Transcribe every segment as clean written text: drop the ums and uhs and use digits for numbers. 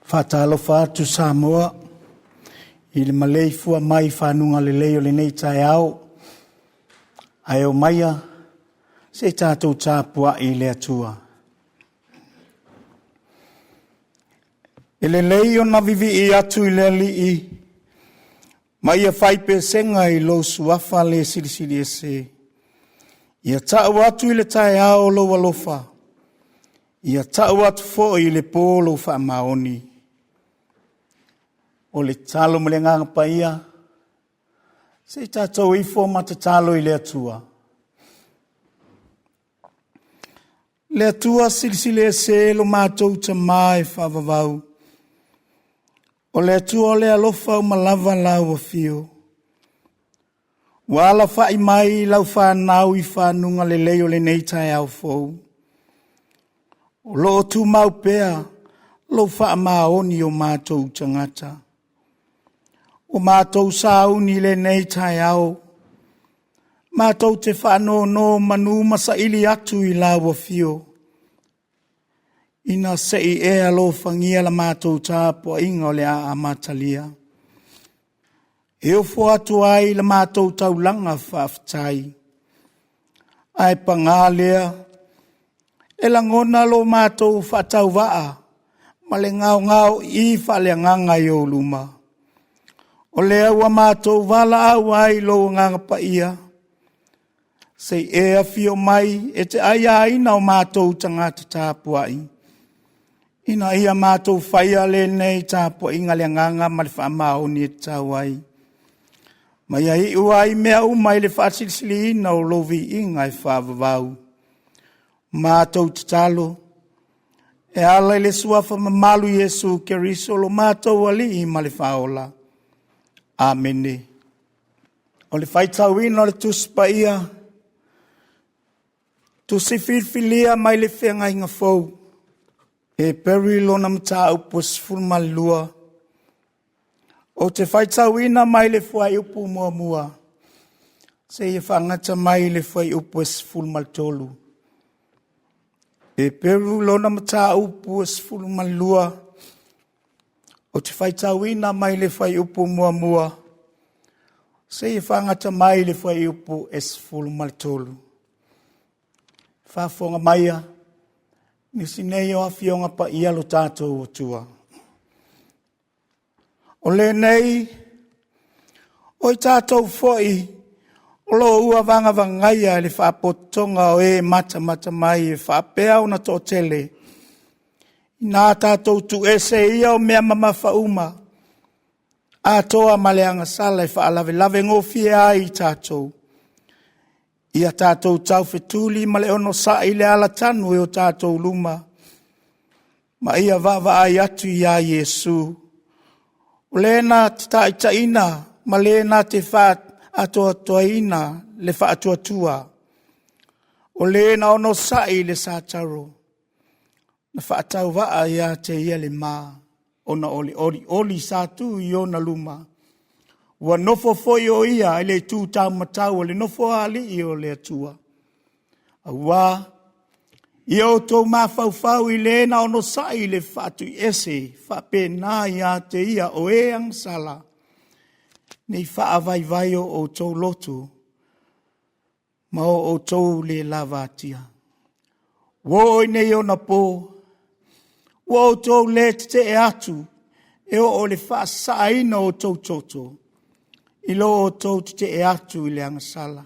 Faatalofa atu Samoa i le maleifua mai i fanuga lelei o lenei taeao. Ae omaia se i tatou tapuai i le Atua. E lelei ona vivii atu i le Alii ma ia fai pesega i lou suafa le Silisili Ese. Ia ta'u atu i le taeao lou alofa, ia ta'u atu foi i le po lou faamaoni. O le tatalo ma le Agaga Paia, se i tatou ifo ma tatalo i le Atua. Le Atua Silisili Ese lo matou Tamā e faavavau, o le Atua o le alofa uma lava lau afio. Ua alafai mai lau fanau i fanuga lelei o lenei taeao fou. O lo o tumau pea lou faamaoni o matou tagata. Ua matou sauni i lenei taeao, matou te faanonomanu ma saili atu i lau afio, ina se i e alofagia la matou tapuaiga o le a amatalia. E ofo atu ai la matou taulaga faafetai, ae paga lea, e lagona lo matou faatauvaa ma le gaogaoii faaleagaga i ou luma. O lea ua matou valaau ai i lou Agaga Paia, se i e afio mai e te aiaina o matou tagata tapuai, ina ia matou faia lenei tapuaiga i le agaga ma le faamaoni e tatau ai, ma ia iu ai mea uma i le faasilisiliina o lou viiga e faavavau. Matou tatalo e ala i le suafa mamalu Iesu Keriso lo matou Alii ma le Faaola. Amene. O le faitauina o le Tusi Paia, tusi filifilia mai le Feagaiga Fou, Eperu lona mataupu e 12, ou te faitauina mai le fuaiupu muamua seia faagata mai le fuaiupu e 13. Eperu lona mataupu e 12, ou te faitauina mai le fuaiupu muamua seia faagata mai le fuaiupu e 13. Faafofoga maia, nisi nei o Afioga Paia lo tatou Atua. O lenei, o i tatou foi o lo o ua vagavagaia e le faapotopotoga o e matamata mai e faapea ona toatele, ina tatou tuuese ia o mea mamafa uma, atoa ma le agasala e faalavelave gofie ai i tatou, ia tatou taufetuli ma le onosai i le alatanu i o tatou luma, ma ia vaavaai atu iā Iesu, o Le na te taitaiina ma Le na te faaatoatoaina le faatuatua, o Le na onosai i le sataro, na faatauvaa ia te Ia le ma, ona o le olioli sa tuu i ona luma, ua nofo foi o Ia i le itu taumatau o le Nofoalii o le Atua. Auā ia outou mafaufau i le na onosai i le faatuiese faapena ia te ia o e agasala, ne i faavaivai o outou loto ma o outou le lavatia. Ua oo i nei ona po, ua outou le tetee atu e oo i le faasaaina o outou toto i lo outou tetee atu i le agasala.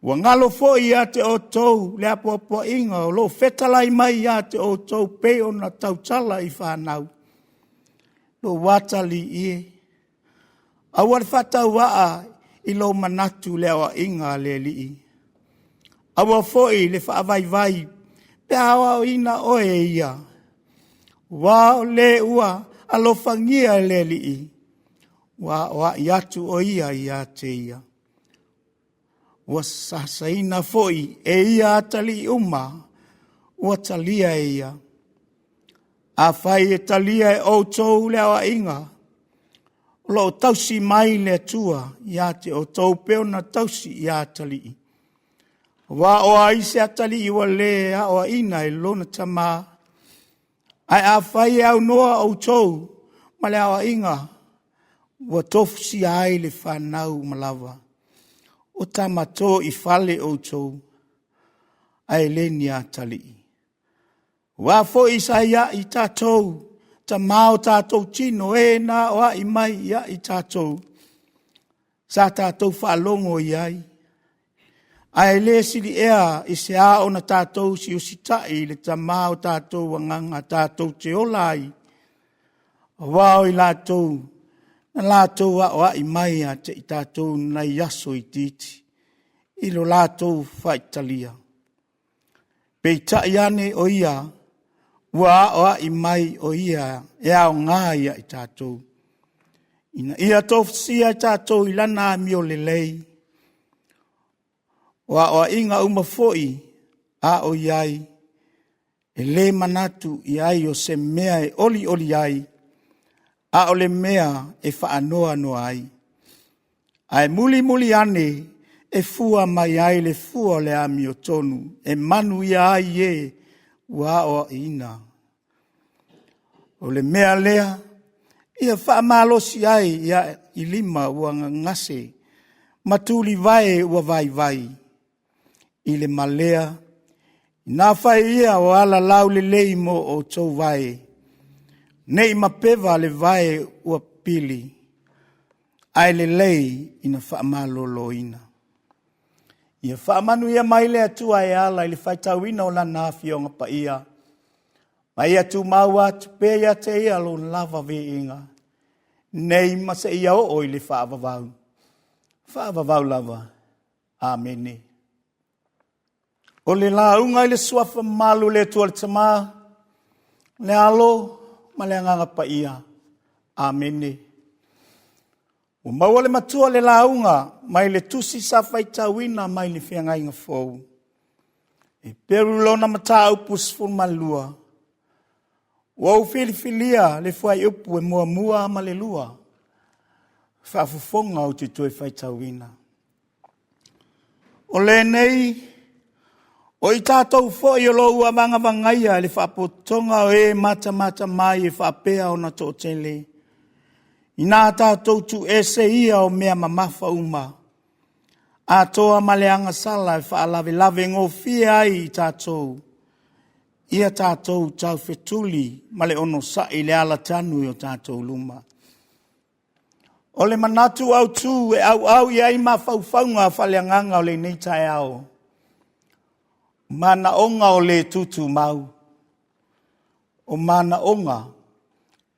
Ua galo foi ia te outou le apoapoaiga o lo o fetalai mai ia te outou pei ona tautala i fanau. Lou atalii e, aua le faatauvaa i lou manatu i le aoaiga a le Alii, aua foi le faavaivai pe a aoaoina oe e Ia. Aua o le ua alofagia e le Alii, ua aoai atu o Ia ia te ia. Ua sasaina foi e ia atalii uma ua talia e ia. Afai e talia e outou le aoaiga o lo o tausi mai le Atua ia te outou pei ona tausi ia atalii, aua o ai se atalii ua le aoaina e lona tama? Ae afai e aunoa outou ma le aoaiga ua tofusia ai le fanau uma lava, o tama toifale outou, ae le ni atalii. Aua foi sa ia i tatou tama o tatou tino, e na aoai mai ia i tatou, sa tatou faalogo i ai, ae le sili ea i se a ona tatou usiusitai i le Tama o tatou agaga tatou te ola ai, aua o i latou na latou aoai mai ia te i tatou nai aso itiiti i lo latou faitalia. Peitai ane o ia ua aoai mai o ia e aoga ia i tatou, ina ia tofusia i tatou i lana amiolelei. O aoaiga uma foi a o i ai, e le manatu i ai o se mea e olioli ai, a o le mea e faanoanoa ai. Ae mulimuli ane e fua mai ai le fua o le amiotonu e manuia ai e ua aoaoina. O le mea lea, ia faamalosi ai i lima ua gagase ma tulivae ua vaivai i le malea, ina fai ia o ala laulelei mo outou vae, ne i mapeva le vae ua pipili, ae lelei ina faamaloloina. Ia faamanuia mai le Atua e ala i le faitauina o Lana Afioga Paia, ma ia tumau atu pea ia te Ia lona lava viiga, nei ma seia oo i le faavavau, faavavau lava. Amene. O le lauga i le Suafa Mamalu o le Atua le Tama, le Alo ma le Agaga Paia. Amene. Ua maua le matua le lauga mai le tusi sa faitauina mai le Feagaiga Fou. Heperu lona mataupu 12, ua ou filifilia le fuaiupu e 1 ma le 2, faafofoga ou te toe faitauina. O lenei, o i tatou foi o lo o ua vagavagaia i le faapotopotoga o e matamata mai e faapea ona toatele, ina tatou tuuese ia o mea mamafa uma, atoa ma le agasala e faalavelave gofie ai i tatou, ia tatou taufetuli ma le onosai i le ala tanu i o tatou luma. O le manatu autu e auau i ai mafaufauga faaleagaga o lenei taeao, manaoga o le tutumau, o manaoga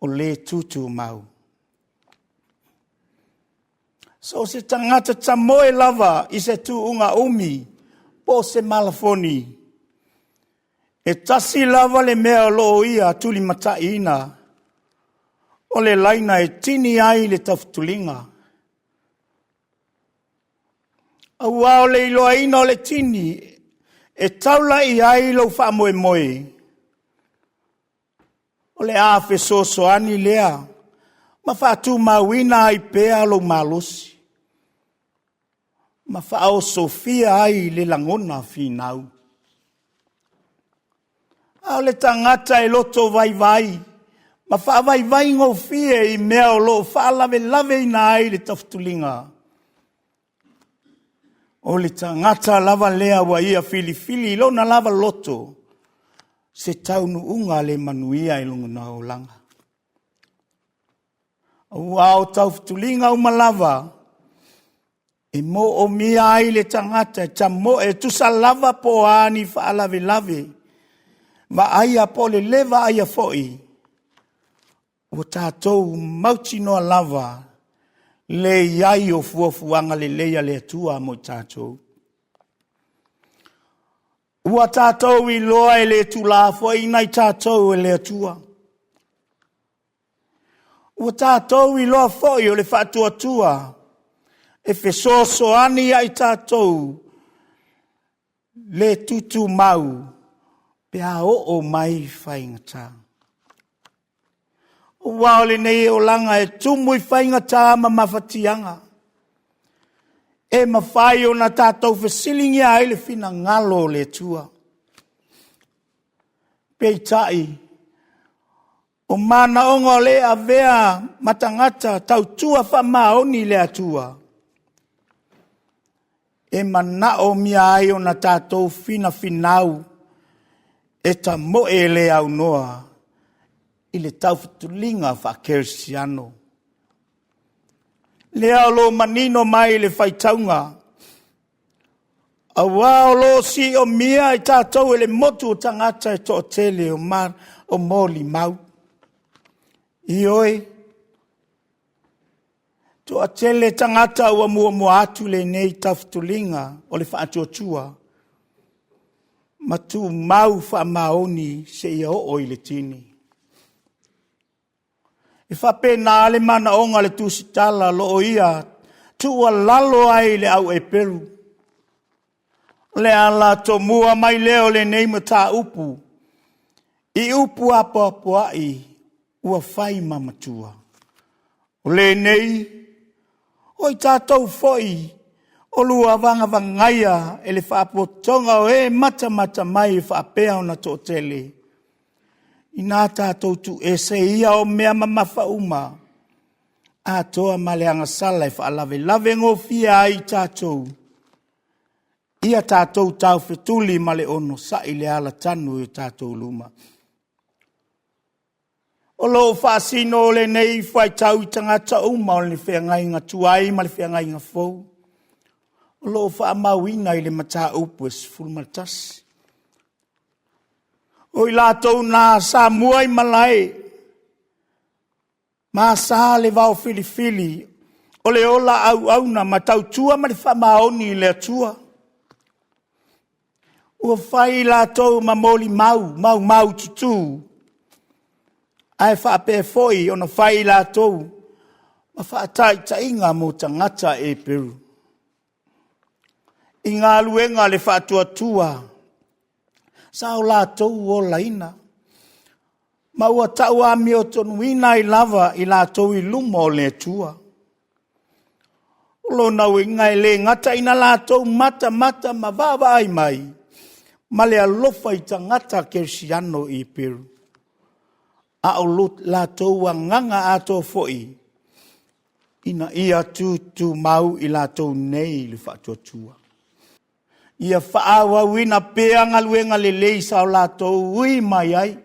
o le tutumau. So o se tagata tamoe lava i se tuuga umi po o se malafoni, e tasi lava le mea o lo o ia tulimataiina, o le laina e tini ai le taufetuliga. Aua o le iloaina o le tini e taula i ai lou faamoemoe, o le a fesoasoani lea ma faatumauina ai pea lou malosi ma faaosofia ai le lagona finau. A o le tagata e loto vaivai ma faavaivai gofie i mea o lo o faalavelaveina ai le taufetuliga, o le tagata lava lea ua ia filifili i lona lava loto se taunuuga le manuia i lona olaga. Aua o taufetuliga uma lava e moomia ai le tagata e tamoe e tusa lava po o a ni faalavelave, vaaia po o le le vaaia foi, ua tatou mautinoa lava le i ai o fuafuaga lelei a le Atua mo i tatou. Ua tatou iloa e le tuulafoaiina i tatou e le Atua. Ua tatou iloa foi o le faatuatua e fesoasoani ia i tatou le tutumau pe a oo mai faigata. Aua o lenei olaga e tumu i faigata ma mafatiaga, e mafai ona tatou fesiligia ai le finagalo o le Atua. Peitai, O manaoga o le avea ma tagata tautua faamaoni i le Atua, e manaomia ai ona tatou finafinau e tamoe le aunoa i le taufetuliga faakerisiano. Lea o lo o manino mai le faitauga, aua o lo o siomia i tatou e le motu o tagata e toatele o molimau. Ioe, toatele tagata ua muamua atu lenei taufetuliga o le faatuatua ma tumau faamaoni seia oo i le tini. E faapena le manaoga o le tusitala o lo o ia tuualalo ai i le au Eperu. O le ala tomua mai lea o lenei mataupu i upu apoapoai ua fai ma matua. O lenei, o i tatou foi o lua vagavagaia e le faapotopotoga o e matamata mai e faapea ona toatele, ina tatou tuuese ia o mea mamafa uma, atoa ma le agasala e faalavelave gofie ai i tatou, ia tatou taufetuli ma le onosai i le alatanu i o tatou luma. O lo o faasino lenei faitau i tagata uma o le feagaiga tuai ma le feagaiga fou, o lo o faamauina i le mataupu e 11. O i latou na sa mua i malae ma asa le vaofilifili o le ola auauna ma tautua ma le faamaoni i le Atua, ua fai i latou ma molimau maumaututu, ae faapea foi ona fai i latou ma faataitaiga mo tagata Eperu. I galuega a le faatuatua sa o latou olaina, ma ua tau amiotonuina ai lava i latou i luma o le Atua. O lona uiga e le gata ina latou matamata ma vaavaai mai ma le alofa i tagata kerisiano i Eperu, a o lo latou agaga atoa foi ina ia tutumau i latou nei i le faatuatua. Ia faaauauina pea galuega lelei sa o latou ui mai ai,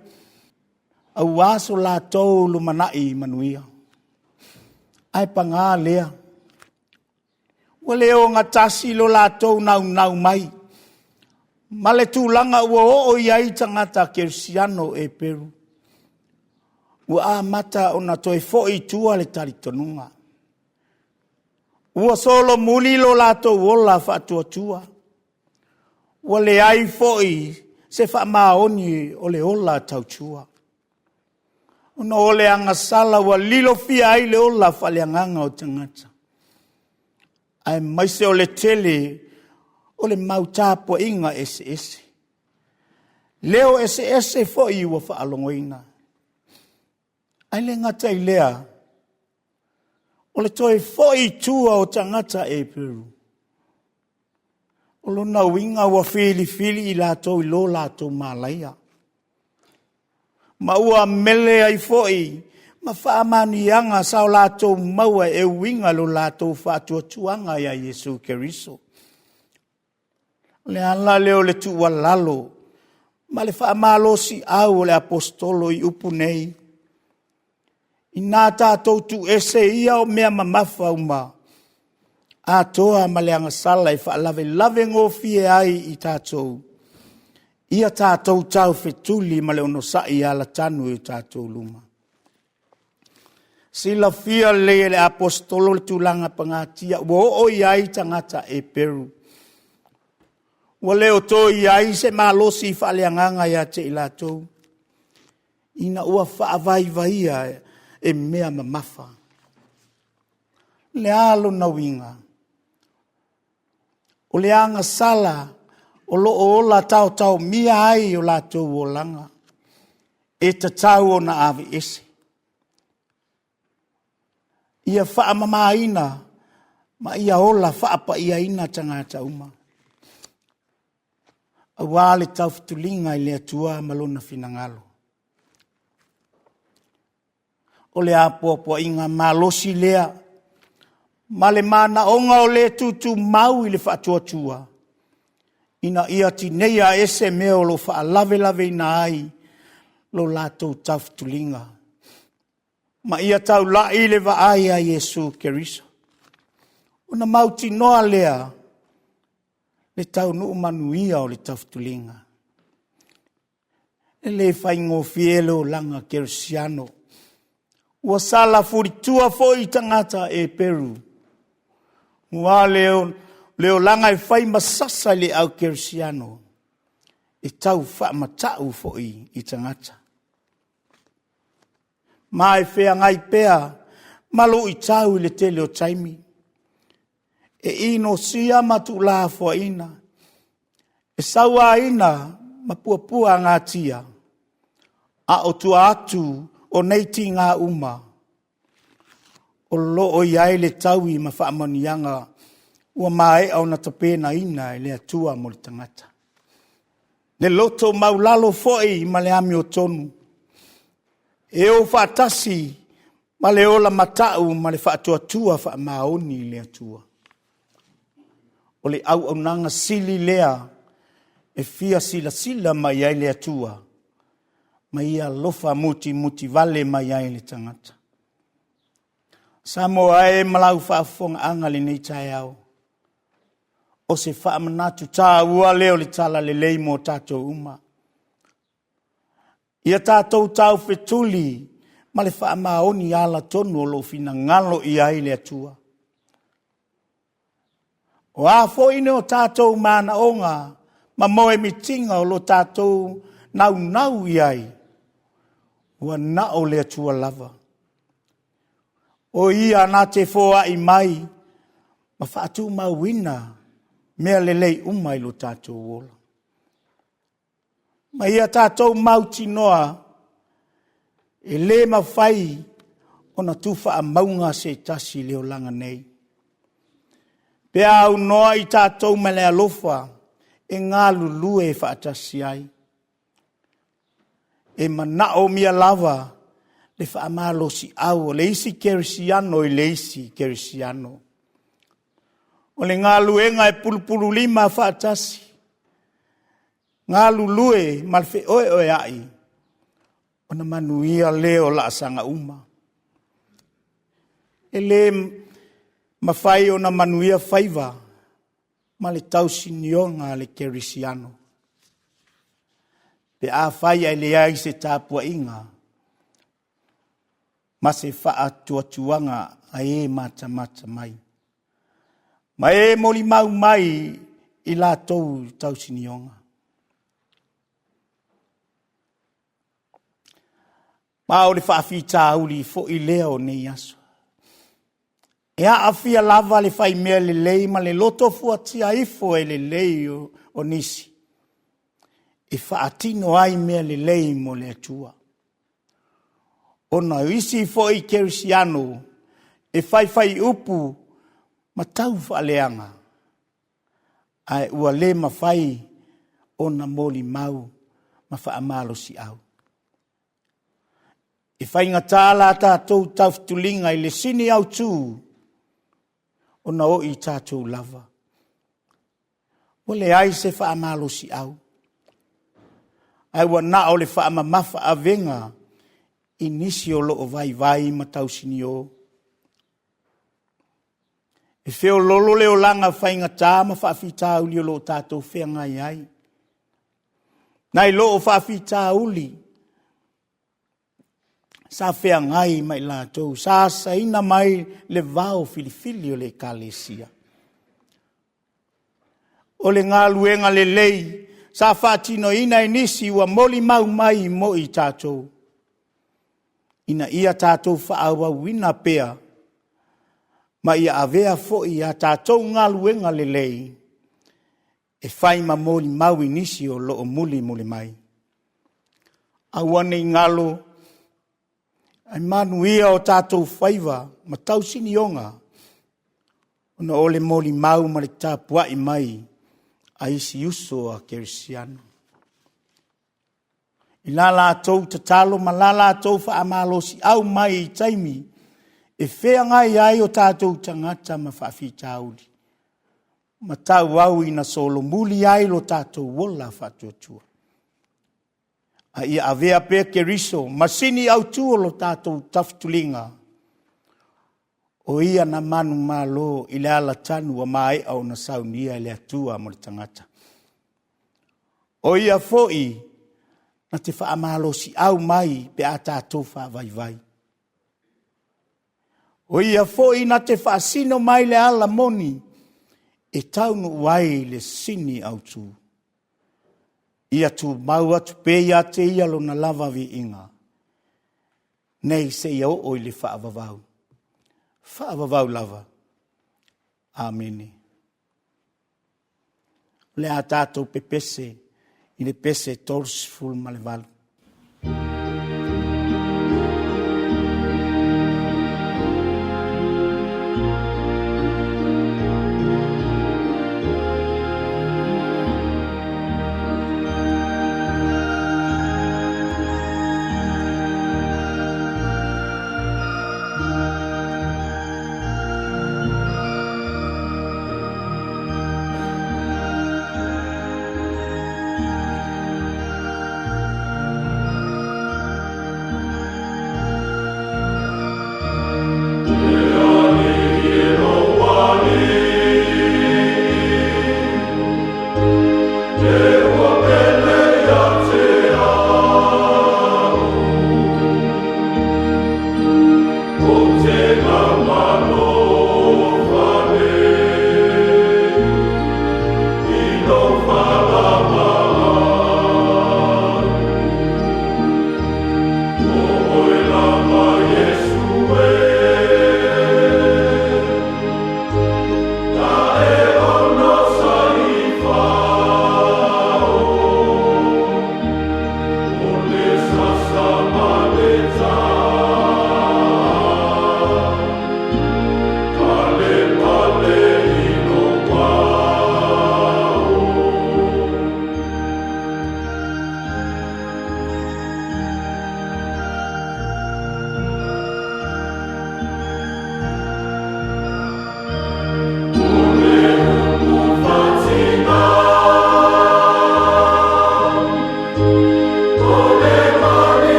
aua so latou lumanai manuia. Ae paga lea, ua le ogatasi lo latou naunau mai ma le tulaga ua oo i ai tagata kerisiano o Eperu, ua amata ona toe foi i tua le talitonuga. Ua solomuli lo latou ola faatuatua, ua leai foi se faamaoni o le ola tautua, ona o le agasala ua lilofia ai le ola faaleagaga o tagata, aemaise o le tele o le mau tapuaiga eseese, leo eseese foi ua faalogoina. Ae le gata i lea, o le toe foi i tua o tagata Eperu, o lona uiga ua filifili i latou i lo latou malaia, ma ua mele ai foi ma faamanuiaga sa o latou maua e uiga i lo latou faatuatuaga ia Iesu Keriso. O le ala lea o le tuualalo ma le faamalosiau o le Aposetolo i upu nei, ina tatou tuuese ia o mea mamafa uma, atoa ma le agasala e faalavelave gofie ai i tatou, ia tatou taufetuli ma le onosai e alatanu i o tatou luma. Silafia lelei e le Aposetolo le tulaga pagatia ua oo i ai tagata Eperu, ua le o toe i ai se malosi faaleagaga ia te i latou, ina ua faavaivaia e mea mamafa. O le a lona uiga? O le agasala o lo o ola taotaomia ai o latou olaga, e tatau ona aveese. Ia faamamaina ma ia ola faapaiaina tagata uma, aua le taufetuliga i le Atua ma Lona finagalo. O le apoapoaiga malosi lea ma le manaoga o le tutumau i le faatuatua ina ia tineia ese mea o lo o faalavelaveina ai lo latou taufetuliga, ma ia taulai le vaai ia Iesu Keriso, ona mautinoa lea le taunuu manuia o le taufetuliga. E le faigofie le olaga kerisiano. Ua sala fulitua foi tagata Eperu, ua le olaga e fai ma sasa i le au kerisiano, e tau faamatau foi i tagata. Ma e feagai pea ma luitau i le tele o taimi, e inosia ma tuulafoaiina, e sauaina ma puapuagatia, a o tua atu o nei tiga uma, o lo o i ai le taui ma faamanuiaga ua maea ona tapenaina e le Atua mo le tagata. Le loto maualalo foi ma le amiotonu, e o faatasi ma le ola matau ma le faatuatua faamaoni i le Atua. O le auaunaga sili lea e fia silasila mai i ai le Atua ma Ia alofa mutimutivale mai ai i le tagata. Samoa e ma lau faafofogaaga i lenei taeao, o se faamanatu taua lea o le Talalelei mo tatou uma. Ia tatou taufetuli ma le faamaoni i ala tonu o lo o finagalo i ai le Atua. O a foi ni o tatou manaoga ma moemitiga o lo o tatou naunau i ai, ua na o le Atua lava, o Ia na te foai mai ma faatumauina mea lelei uma i lo tatou ola. Ma ia tatou mautinoa, e le mafai ona tufaamauga se tasi i le olaga nei. Pe a aunoa i tatou ma le alofa e galulue faatasi ai. E manaomia lava le faamalosiau o le isi kerisiano i le isi kerisiano. O le galuega e pulupululima faatasi, galulue ma le feoeoeai, ona manuia lea o laasaga uma. E le mafai ona manuia faiva ma le tausinioga a le kerisiano pe afai ae leai se tapuaiga ma se faatuatuaga a e matamata mai, ma e molimau mai i latou tausinioga. Ma o le faafitauli foi lea o nei aso. E aafia lava le fai mea lelei ma le loto fuatia ifo e lelei o nisi e faatino ai mea lelei mo le Atua. Ona o isi foi kerisiano e faifai upu ma taufaaleaga, ae ua le mafai ona molimau ma faamalosiau. E faigata la tatou taufetuliga i le sini autu ona o i tatou lava. Ua leai se faamalosiau, ae ua na o le faamamafa avega i nisi o lo o vaivai ma tausinio. E feoloolo le olaga faigata ma faafitauli o lo o tatou feagai ai, nai lo o faafitauli sa feagai ma i latou sa asaina mai le vao filifili o le Ekalesia. O le galuega lelei sa faatinoina e nisi ua molimau mai mo i tatou, ina ia tatou faaauauina pea ma ia avea foi a tatou galuega lelei e fai ma molimau i nisi o lo o mulimuli mai. Aua ne i galo, ae manuia o tatou faiva ma tausinioga ona o le molimau ma le tapuai mai a isi uso a kerisiano. I la latou tatalo ma la latou faamalosiau mai i taimi e feagai ai o tatou tagata ma faafitauli, ma tauau ina solomuli ai lo tatou ola faatuatua. A ia avea pea Keriso ma sini autu o lo tatou taufetuliga, o Ia na manumalo i le alatanu ua maea ona saunia e le Atua mo le tagata. O Ia foi na te faamalosiau mai pe a tatou faavaivai. O Ia foi na te faasino mai le ala moni e taunuu ai le sini autu. Ia tumau atu pea ia te Ia lona lava viiga, nei seia oo i le faavavau, faavavau lava. Amene. O le a tatou pepese i le pese 38.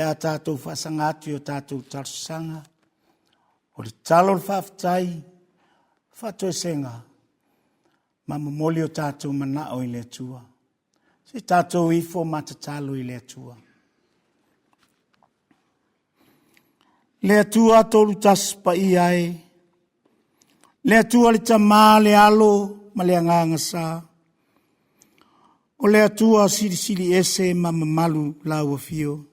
a tatou faasaga atu i o tatou talosaga, o le talo o le faafetai, faatoesega, ma momoli o tatou manao i le Atua. Se i tatou ifo ma tatalo i le Atua. Le Atua tolu tasi paia e, le Atua le Tama, le Alo ma le Agaga Sa, o le Atua silisili ese ma mamalu lau afio.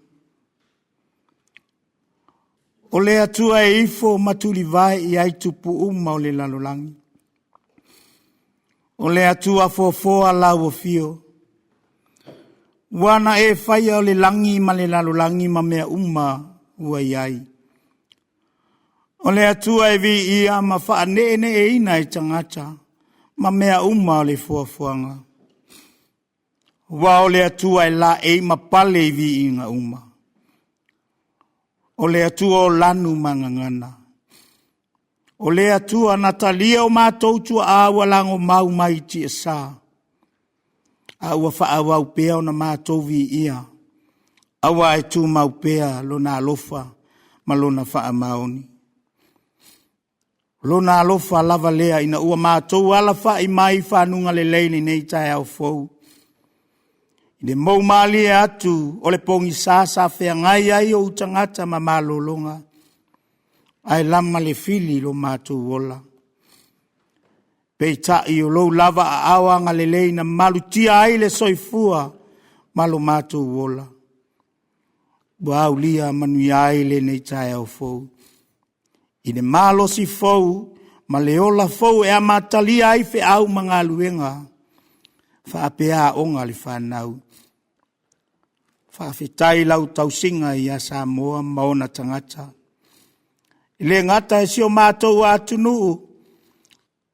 O le Atua e ifo ma tulivae i ai tupu uma o le lalolagi. O le Atua foafoa lau afio. Ua na e faia o le lagi ma le lalolagi ma mea uma ua i ai. O le Atua e viia ma faaneeneeina e tagata ma mea uma o le foafoaga. Aua o le Atua e laei ma pale i viiga uma. O le Atua o lanu ma gagana. O le Atua na talia o matou tuaa ua lagomau mai i tiasa, a ua faaauau pea ona matou viia, aua e tumau pea Lona alofa ma Lona faamaoni. O Lona alofa lava lea ina ua matou alafai mai i fanuga lelei i lenei taeao fou, i le mou malie atu o le pogisa sa feagai ai ou tagata ma malologa, ae lama le fili i lo matou ola. Peitai o lou lava aao agalelei na malutia ai le soifua ma lo matou ola, ua aulia manuia ai lenei taeao fou, i le malosi fou ma le ola fou e amatalia ai feau ma galuega faapea aoga a le fanau. Faafetai i lau tausiga ia Samoa ma ona tagata. E le gata i si o matou atunuu,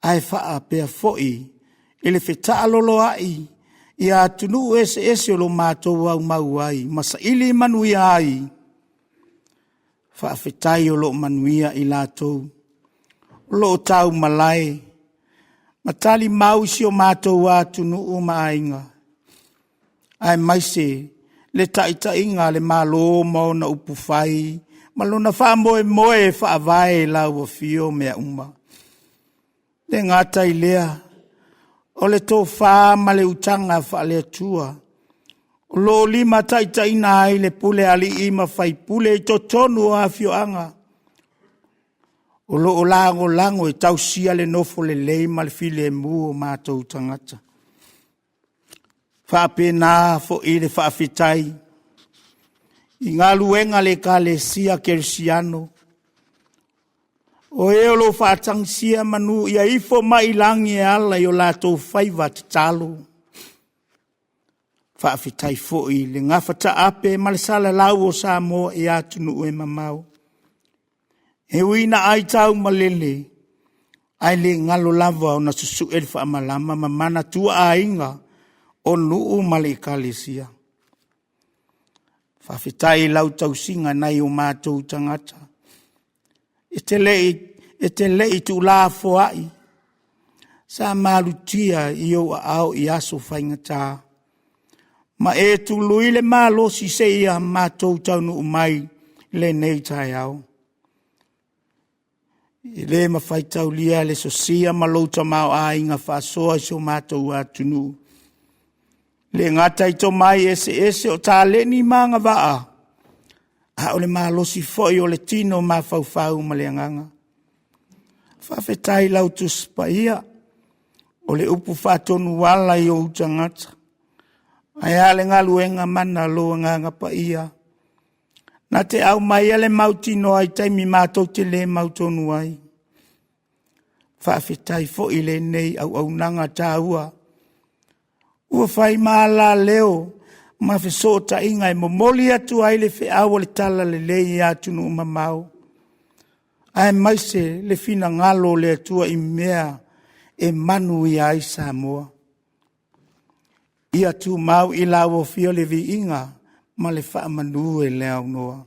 ae faapea foi i le fetaaloloai i atunuu eseese o lo o matou aumau ai ma saili manuia ai. Faafetai o lo o manuia i latou o lo o tau malae ma talimau i si o matou atunuu ma aiga, aemaise le taitaiga a le Malo ma ona upufai ma lona faamoemoe e faavae i lau afio mea uma. E le gata i lea, o le tofa ma le utaga faale-Atua o lo o limataitaiina ai le pule a alii ma faipule i totonu o afioaga, o lo o lagolago e tausia le nofo lelei ma le filemu o matou tagata. E faapena foi le faafetai i galuega a le Ekalesia Kerisiano, o e o lo o faatagisia manu ia ifo mai i lagi e ala i o latou faiva tatalo. Faafetai foi i le gafataape ma le salalau o Samoa i atunuu e mamao. E ui ina aitau malele, ae le galo lava ona susue le faamalama ma manatua aiga o nuu ma le Ekalesia. Faafetai i lau tausiga i nai o matou tagata, e te le i tuulafoai, sa malutia i ou aao i aso faigata, ma e tului le malosi seia matou taunuu mai i lenei taeao. E le mafai taulia le sosia ma lou tamaoaiga faasoa i si o matou atunuu, e le gata i tomai eseese o taleni ma agavaa, a o le malosi foi o le tino, mafaufau ma le agaga. Faafetai i lau Tusi Paia, o le upu faatonuala i ou tagata, ae a le galuega mana a lou Agaga Paia, na te aumaia le mautinoa i taimi matou te le mautonu ai. Faafetai foi i lenei auaunaga taua ua fai ma alaleo ma fesootaiga e momoli atu ai le feau o le talalelei i atunuu mamao, aemaise le finagalo o le Atua i mea e manuia ai Samoa. Ia tumau i lau Afio le viiga ma le faamanu e le aunoa.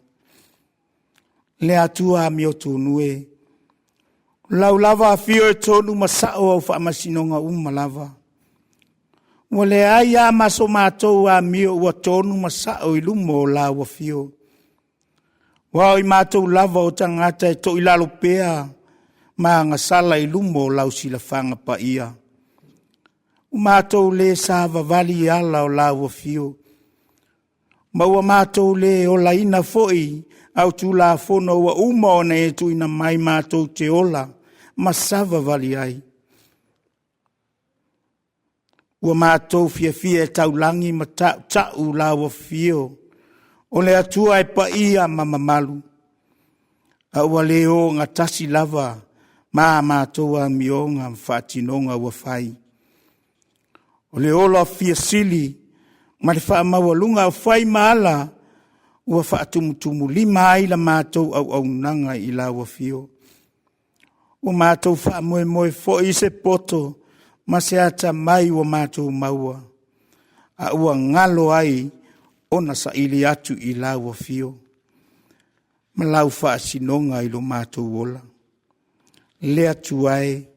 Le Atua amiotonu e, o lau lava afio e tonu ma sao au faamasinoga uma lava. Ua leai lava ma so matou amio ua tonu ma sao i luma o lau afio. Aua o i matou lava o tagata e toilalo pea ma agasala i luma o lau silafaga paia. Ua matou le savavali i ala o lau afio, ma ua matou le olaina foi au Tulafono ua uma ona e tuuina mai matou te ola ma savavali ai. Ua matou fiafia e taulagi ma tautau lau afio o le Atua e paia ma mamalu, a ua le ogatasi lava ma a matou amioga ma faatinoga ua fai. O le ola fia sili ma le faamaualuga o fai ma ala ua faatumutumulima ai la matou auaunaga i lau afio. Ua matou faamoemoe foi i se poto ma se atamai ua matou maua, a ua galo ai ona saili atu i lau afio ma lau faasinoga i lo matou ola. Le Atua e,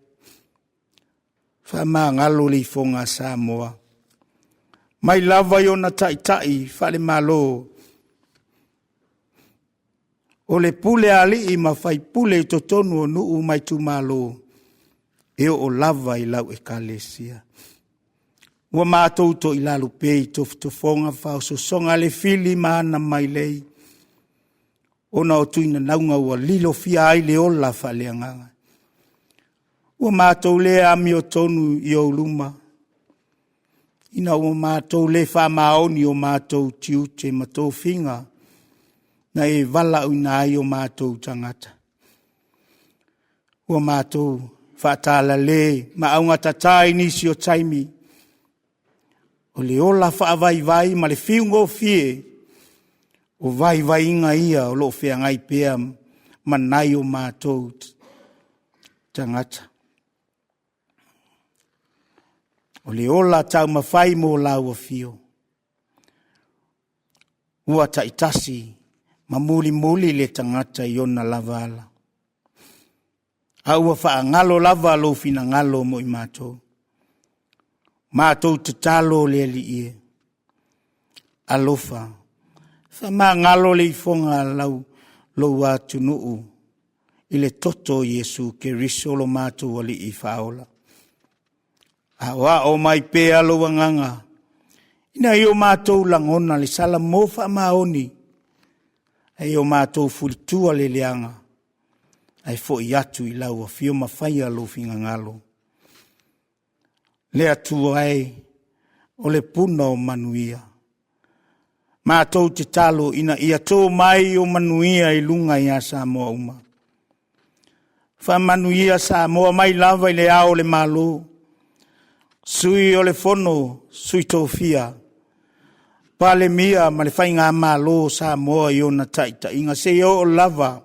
faamagalo le ifoga a Samoa, mai lava i ona taitai faale-Malo, o le pule a alii ma faipule i totonu o nuu ma itumalo, e oo lava i lau Ekalesia. Ua matou toilalo pea i tofotofoga ma faaosoosoga a le fili ma ana mailei, ona o tuinanauga ua lilofia ai le ola faaleagaga. Ua matou le amiotonu i ou luma, ina ua matou le faamaoni i o matou tiute ma tofiga na e valaauina ai o matou tagata. Ua matou faatalale ma augatata i nisi o taimi, o le ola faavaivai ma le fiugofie, o vaivaiga ia o lo o feagai pea ma nai o matou tagata. O le ola taumafai mo lau afio, ua taitasi ma mulimuli le tagata i ona lava ala, a ua faagalo lava lou finagalo mo i matou. Matou tatalo le Alii e, alofa, faamagalo le ifoga a lou atunuu i le toto o Iesu Keriso lo matou Alii Faaola. Aoao mai pea lou agaga ina ia o matou lagona le salamo faamaoni, a ia o matou fulitua le leaga, ae foi atu i lau afio ma faia lou finagalo. Le Atua e, o le puna o manuia, matou tatalo ina ia to mai ou manuia i luga ia Samoa uma. Faamanuia Samoa mai lava i Le Ao o le Malo, Sui o le Fono Sui Tofia, Palemia ma le Faigamalo o Samoa i ona taitaiga seia oo lava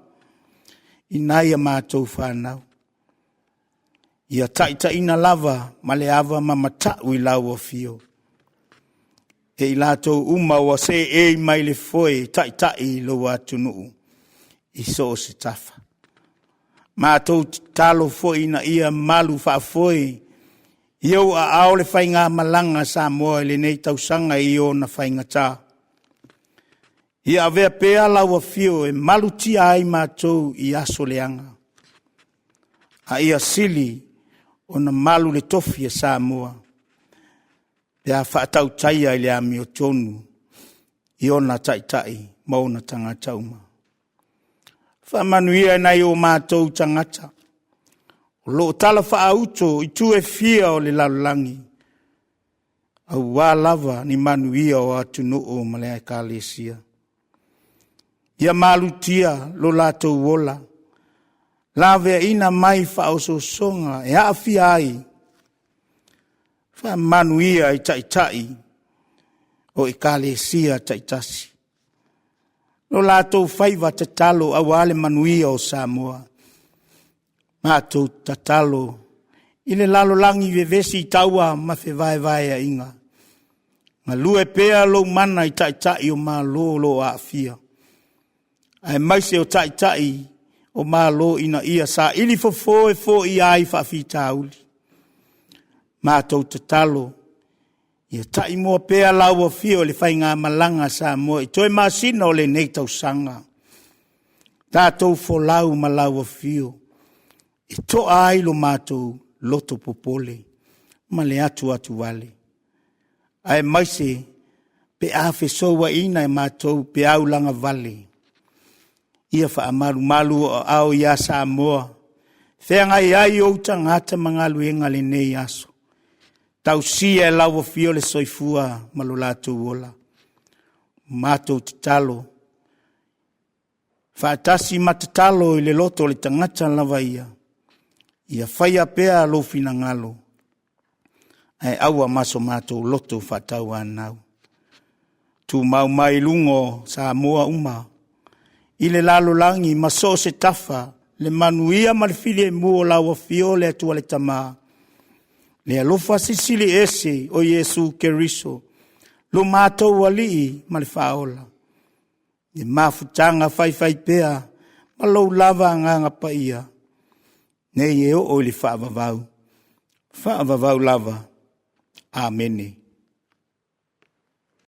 i nai a matou fanau. Ia taitaiina lava ma le ava ma matau i lau afio e i latou uma ua seei mai i le foe e taitai i lou atunuu i so o se tafa. Matou tatalo foi ina ia malu faafoe i ou aao le faigamalaga a Samoa i lenei tausaga i ona faigata. Ia avea pea lau afio e malutia ai matou i aso leaga, a ia sili ona malu le tofi a Samoa pe a faatautaia i le amiotonu i ona taitai ma ona tagata uma. Faamanuia i nai o matou tagata o lo o talafaauto i itu e fia o le lalolagi, aua lava ni manuia o atunuu ma le Ekalesia. Ia malutia lo latou ola, laveaiina mai faaosoosoga e aafia ai, faamanuia i taitai o Ekalesia taitasi, lo latou faiva tatalo aua le manuia o Samoa. Matou tatalo i le lalolagi vevesi i taua ma fevaevaeaiga, galue pea lou mana i taitai o Malo o lo o aafia, aemaise o taitai o Malo ina ia saili fofo e foia ai faafitauli. Matou tatalo, ia taimua pea lau afio i le faigamalaga a Samoa i toe masina o lenei tausaga. Tatou folau ma lau afio e toa ai lo matou loto popole ma le atuatuvale, aemaise pe a fesouaina e matou peau lagavale. Ia faamalumalu ou aao ia Samoa, feagai ai ou tagata ma galuega i lenei aso. Tausia e lau Afio le soifua ma lo latou ola. Matou tatalo faatasi ma tatalo i le loto o le tagata lava ia, ia faia pea lou finagalo, ae aua ma so matou loto faatauanau. Tumau mai i luga o Samoa uma i le lalolagi ma so o se tafa le manuia ma le filemu o lau Afio le Atua le Tama, le alofa Silisili Ese o Iesu Keriso lo matou Alii ma le Faaola, le mafutaga faifaipea ma lou lava Agaga Paia, nei e oo i le faavavau, faavavau lava. Amene.